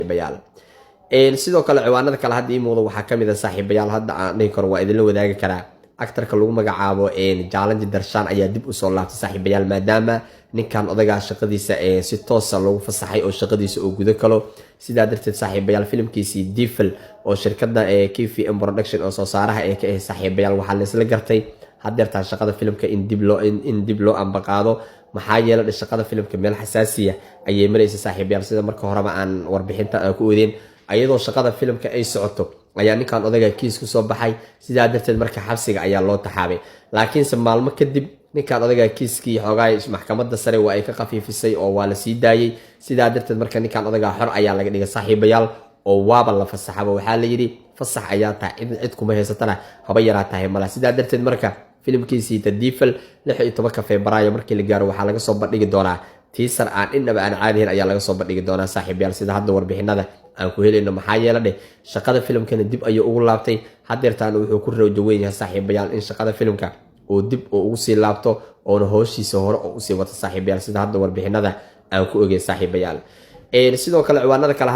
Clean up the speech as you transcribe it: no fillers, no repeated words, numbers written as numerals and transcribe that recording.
Saaxiibayaal, sidoo kale ciwaanada kale hadda ii muuqda waxaa kamid a, saaxiibayaal, hadda aan dhihi karo waa idinla wadaagi karaa, actorka lagu magacaabo Jaalanji Darshaan ayaa dib usoo laabtay, saaxiibayaal, maadaama ninkan odagaa shaqadiisa si toosa loogu fasaxay oo shaqadiisa uu gudo kalo. Sidaa darteed, saaxiibayaal, filimkiisii Devil oo shirkadda KVM Production oo soo saaraha ee ka ahay, saaxiibayaal, waxaa laisla gartay hadeertaa shaqada filimka in dib loo ambaqaado. Maxaa yeelay, shaqada filimka meel xasaasiya ayay maraysa, saaxiibayaal, sida marka horeba aan warbixinta aan ku odeyn. Ayadoo shaqada filimka ay socoto ayaa ninkan odayga kiis kusoo baxay. Sidaa darteed marka xabsiga ayaa loo taxaabay, laakiinse maalmo kadib ninkan odayga kiiskii xoogaa maxkamadda sare waa ay ka khafiifisay oo waa la sii daayey. Sidaa darteed marka ninkan odayga xor ayaa laga dhigay, saaxiibayaal, oo waaba la fasaxaba. Waxaa la yidhi fasax ayaa tahay, cid cid kuma haysatana haba yaraa tahay mala. Sidaa darteed marka filimkiisii The Devil 16-ka Febraayo markii la gaaro waxaa laga soo bandhigi doonaa teaser aan innaba aan caadihin ayaa laga soo bandhigi doonaa, saaxiibayaal, sida hadda warbixinada aan ku helayno. Maxaa yeela dheh, shaqada filimkana dib ayuu ugu laabtay. Hadeertaana wuxuu ku rajo weyn yahay, saaxiibayaal, in shaqada filimka uu dib uu ugu sii laabto oona hooshiisa hore oo usii wato, saaxiibayaal, sida hadda warbixinada aan ku ogey, saaxiibayaal. Sidoo kale ciwaanada kale.